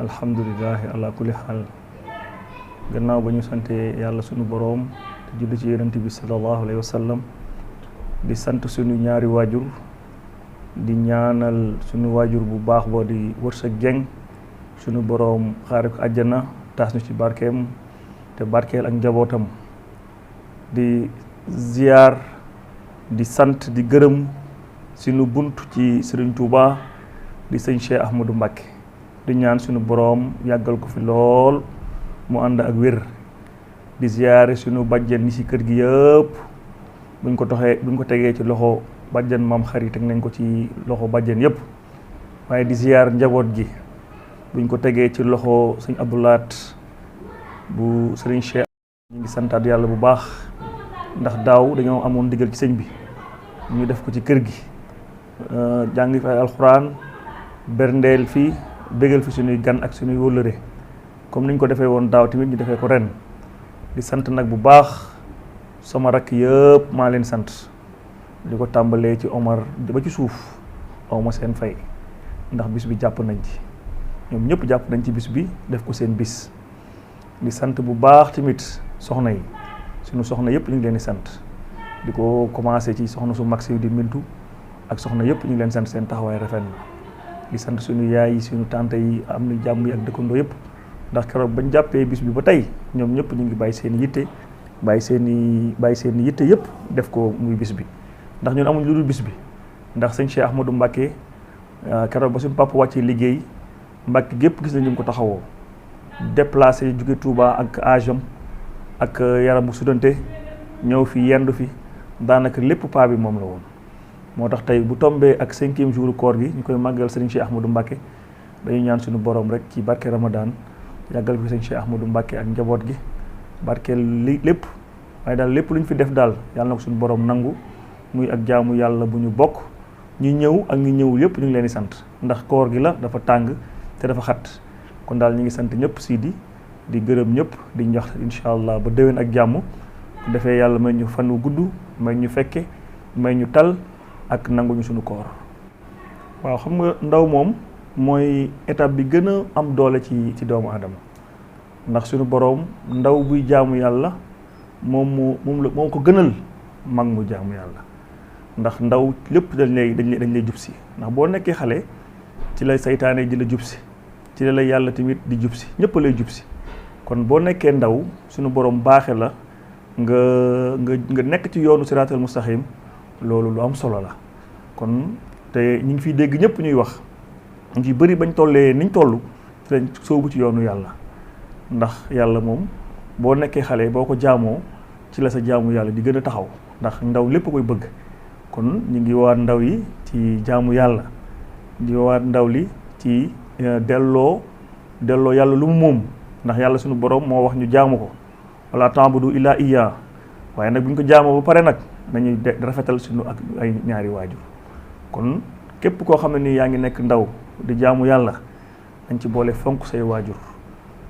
alhamdulilahi ala kulli xaal gannaaw ba ñu sante yàlla sunu boroom te julli ci yonent bi sallallahu alayhi wa sallam di sant sunu ñaari waajur di ñaanal sunu waajur bu baax boo di Wërsëg Jeng sunu boroom xaare ko àjjana taas ñu ci barkeem te barkeel ak njabootam di ziyaar di sant di gërëm sunu bunt ci Sëriñ Tuuba di sëñ Cheikh Ahmadou Mbacké di ñaan sunu boroom yàggal ko fi lool mu ànd ak wér di ziyaare sunu bàjjen yi ci kër gi yëpp buñ ko tegee ci loxo bàjjen maam xarit teg nañ ko ci loxo bàjjen yëpp waaye di ziyaar njaboot gi buñ ko tegee ci loxo sëñ Abdoulaat bu sëriñ Cheikh ñu ngi santaat yàlla bu baax ndax daaw dañoo amoon ndigal ci sëñ bi ñu def ko ci kër gi jàng fi ay alxuraan berndeel fii bégal fi suñuy gan ak suñuy wóllëre comme niñ ko defee woon daaw tamit ñu defee ko ren di sant nag bu baax sama rakk yëpp maa leen sant di ko tàmbalee ci Omar ba ci suuf aw ma seen fay ndax bis bi jàpp nañ ci ñoom ñëpp jàpp nañ ci bis bi def ko seen bis di sant bu baax tamit soxna yi suñu soxna yëpp ñu ngi leen di sant di ko commencé ci soxna su mag si di Mintu ak soxna yëpp ñu ngi leen sant seen taxawaay rafet na di sant suñu yaay yi suñu tante yi am na jàmm yi ak dëkkandoo yëpp ndax keroog bañ jàppee bis bi ba tey ñoom ñëpp ñu ngi bàyyi seen i yitte bàyyi seen i yitte yëpp def ko muy bis bi ndax ñun amuñ lu dul bis bi ndax sëñ Cheikh Ahmadou Mbacké keroog ba suñu papa wàccee liggéey Mbacké gépp gis nañ ñu ko taxawoo déplacé jóge Touba ak agam ak yaram bu sudante ñëw fi yendu fi daanaka lépp paa bi moom la woon moo tax tey bu tombee ak 5e jour koor gi ñu koy màggal sëriñ Cheikh Ahmadou Mbacké dañuy ñaan suñu borom rek ci barke Ramadan yàggal fi sëriñ Cheikh Ahmadou Mbacké ak njaboot gi barkeel li lépp waaye daal lépp lu ñu fi def daal yàlla na ko suñu borom nangu muy ak jaamu yàlla bu ñu bokk ñu ñëw ak ñu ñëwul yëpp ñu ngi leen di sant ndax koor gi la dafa tàng te dafa xat kon daal ñu ngi sant ñëpp Sidi di gërëm ñëpp di njox incha allah ba déwén ak jàmm bu defee yàlla may ñu fan wu gudd may ñu fekke may ñu tal ak nanguñu suñu koor waaw xam nga ndaw moom mooy étape bi gën a am doole ci doomu aadama ndax suñu boroom ndaw buy jaamu yàlla moom ko gënal mag mu jaamu yàlla ndax ndaw lépp dañ lay jub si ndax boo nekkee xale ci lay saytaane di la jub si ci la yàlla tamit di jub si ñëpp lay jub si kon boo nekkee ndaw suñu boroom baaxe la nga nekk ci yoonu siraatal mustaqim loolu lu am solo la kon te ñu ngi fiy dégg ñëpp ñuy wax ñu ci bëri bañ tollee niñ toll ci lañ soobu ci yoonu yàlla ndax yàlla moom boo nekkee xale boo ko jaamoo ci la sa jaamu yàlla di gën a taxaw ndax ndaw lépp koy bëgg kon ñu ngi waat ndaw yi ci jaamu yàlla di waat ndaw li ci delloo yàlla lu mu moom ndax yàlla suñu borom moo wax ñu jaamu ko wala ta'budu illa iya waaye nag bu ñu ko jaamoo ba pare nag nañuy rafetal suñu ak ay ñaari waajur kon képp koo xam ne nii yaa ngi nekk ndaw di jaamu yàlla nañ ci boole fonk say waajur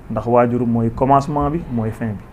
ndax waajur mooy commencement bi mooy fin bi